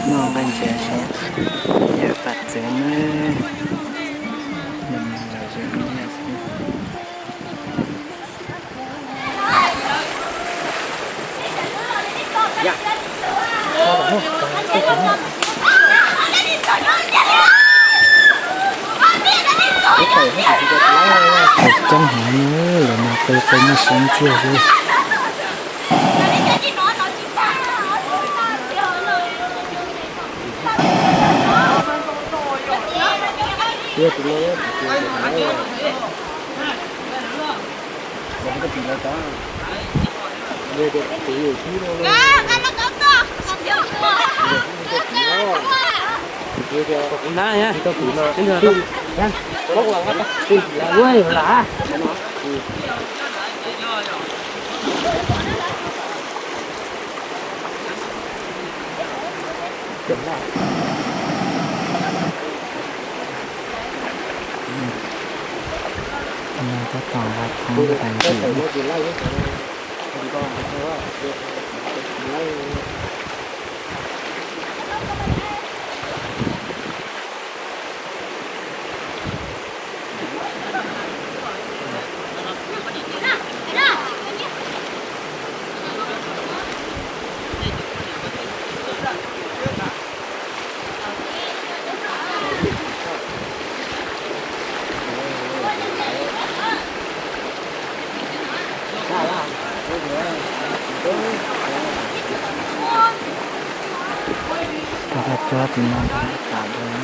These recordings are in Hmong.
Noj nqaij ntses saib, yog pam txwv na, nws mus lom zem ntag xwb. Coob heev, lawv mas qe qe muaj siab ntxiag xwb. Tab tom nqa thoob tas ntim. Cov tsis no tas dua.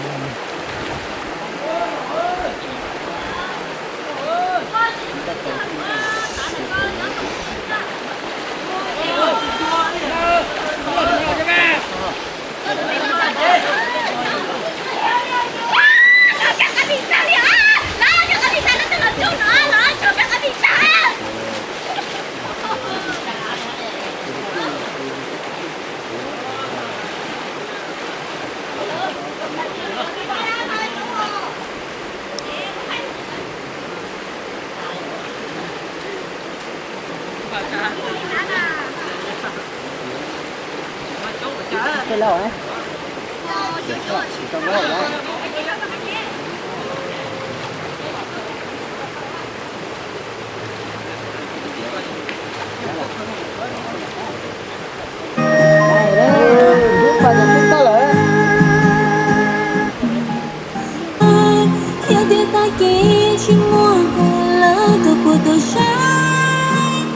Yog tias tag kis tsis muaj kuv lawm koj puas tuaj saib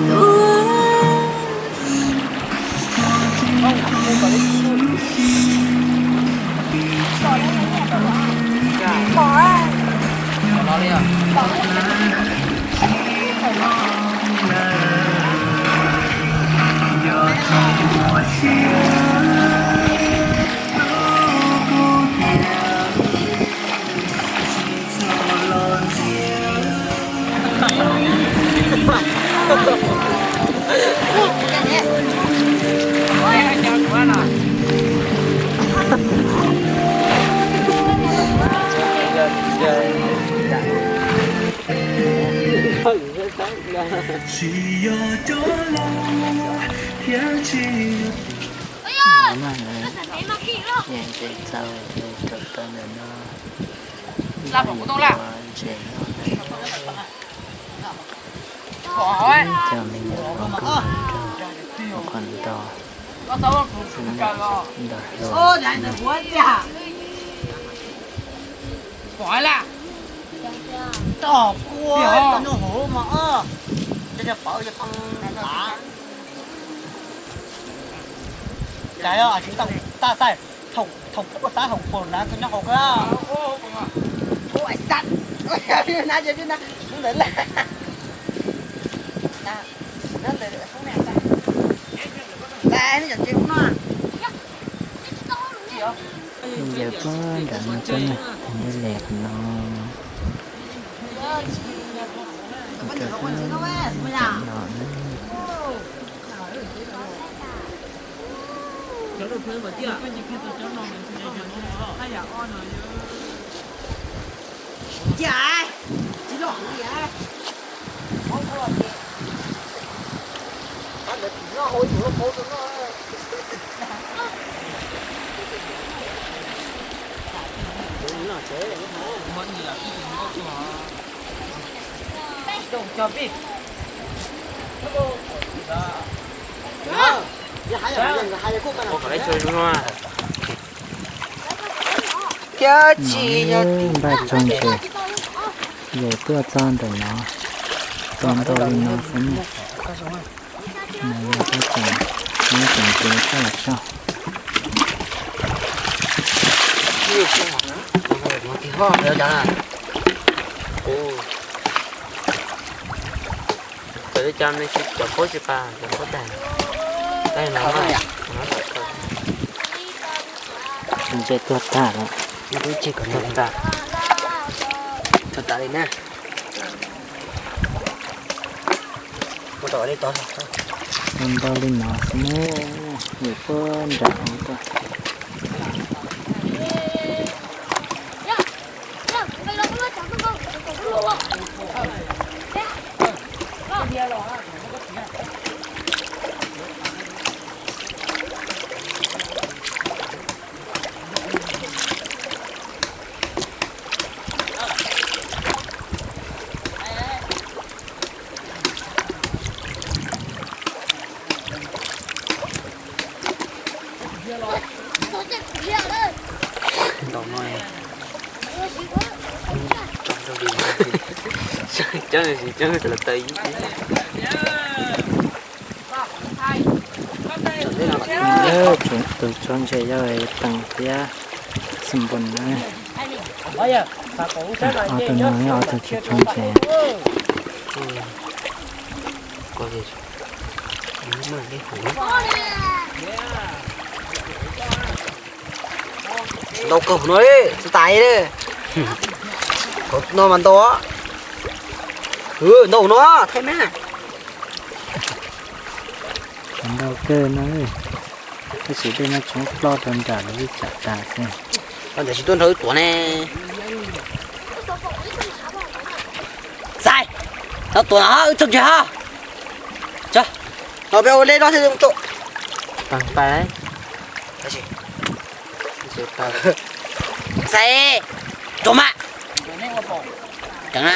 dua? Tsis yog cov loj thiab tsis yog. Ntses txaus ces rau tau ntawm no. Ntses noj na. Coj me nyuam hluas nkauj rau qhov nto, nto hluas. Cas yog tsis tau taj xaij, thaum pub koj tab hauv paus na koj nyob hauv koj. Ua xav, na ces na, ntawd lawm. Ntawd, ntawd, ntawd, ntawd, ntawd, Yawg puag nram no tsob na, nyob li qhov no, rau sab tom no na. Cas tsis los hauv li. Ntawd tim no hauv ib mus loj paub rau no. Thiab tsis yog npaj txog ntses, yawm tuaj txog ntawm no, tau ntau li no xwb ne. No yog tab tom muab cov ntses coj los tso. Tawm li cas me tsis cov khaub tsis pa, cov khaub tag. Ntses tuag tag lawm. Tau ntau li no xwb ne, yawm tuaj nram hauv tuaj. Coob, coob, coob, coob, coob, coob. Tus tso ntses yog Teem thiab Xoo Npoos na. Ob tug no yog ob tug tso ntses. Ntau kawg no li, tsis tas li. Qhov no mas ntau. Ntau no, thaij mas. Ntau kawg no, tab sis dej no tshoob ploj rau nram lawv ib tsam tas xwb. Ntawm tsis tuaj nrog wb tuav ne. Xais, no tuav no wb txog ntses ho. No peb ua lej no thiaj tuaj. Xais, rau mas. Ceev na.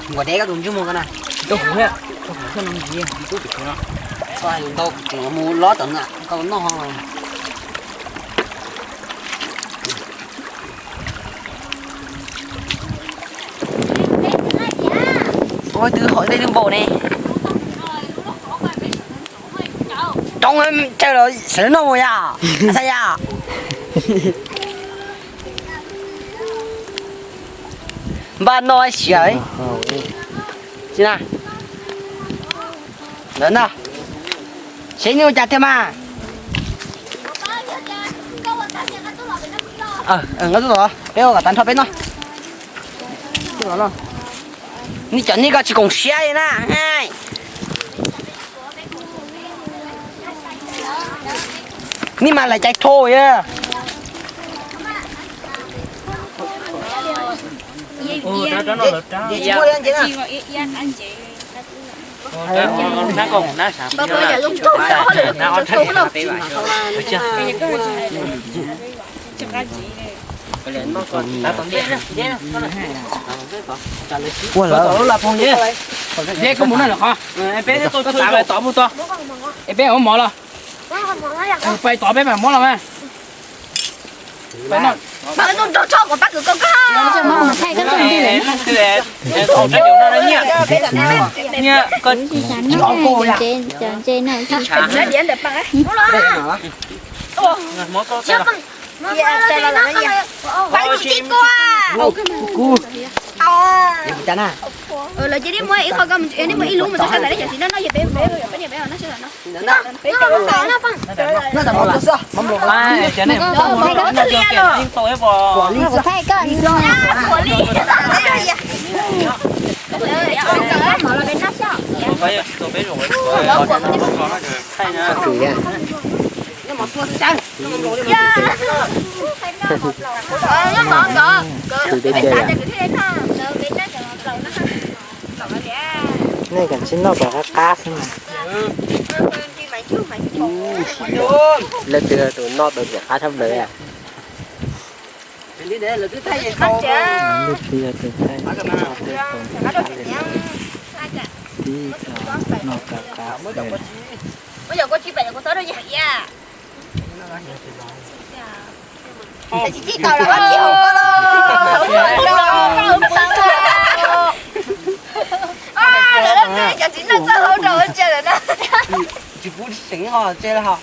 Nkuas deb koj tus ntsej muag ko na. Txhob hais lus ntau, kuv tseem mus lob tom na, koj noj ho. Ua twb hom dej twb npaum ne. Coob, chaw los sawv noj mus yom, xav yom. Npaj noj siav. Tsis na. Lawv na. Seb nws ua cas tiag mas. Nqa tuaj los, peb ua kom tag nrho peb noj. Nej cov nej ko tsis koom siab li na. Nej mas lawv caiv thau. Ua lawm. Peb tod mus tod. Es peb ua mov los? Pais tod peb mam muab los mas. Lawv cia li muab ib qho ko, nej muab ib lub mus tso rau ntawm nej cov txiv noj noj, yog peb peb peb noj sawv daws no. Nej kav tsij noj kom qab qab xwb mas. Leej twg tus noj tau tias qab tshaj plaws. Leej twg yog tus thaij tso tej tau qab li ntawd. Tib tug noj kom qab xwb. Tsis pub seev ho tse ho.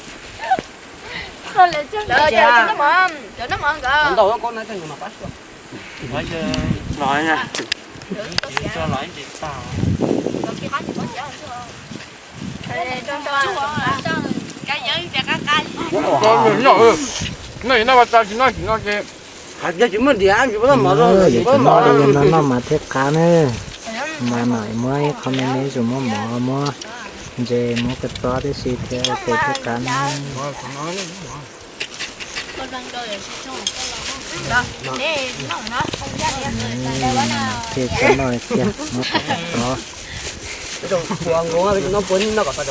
Ntau koj na, los ntsis tag. Noj, noj pas tas tsis noj tsis no ces. Hais tias tsis muaj diam tsis muaj mov, tsis muaj mov no noj mas thiaj qab na. Mas mam muab ib qho me me zuj zus, muab mov muab ntses muab kua txob tib si thiab ua ke thiaj qab na. Thiaj txhob noj tiag, muab kua txob. Ntses, noj li yam tsis noj mas tsis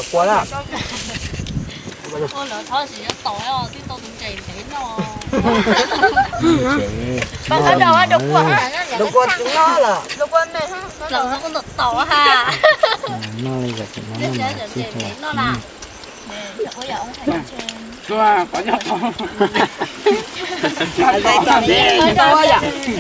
hu.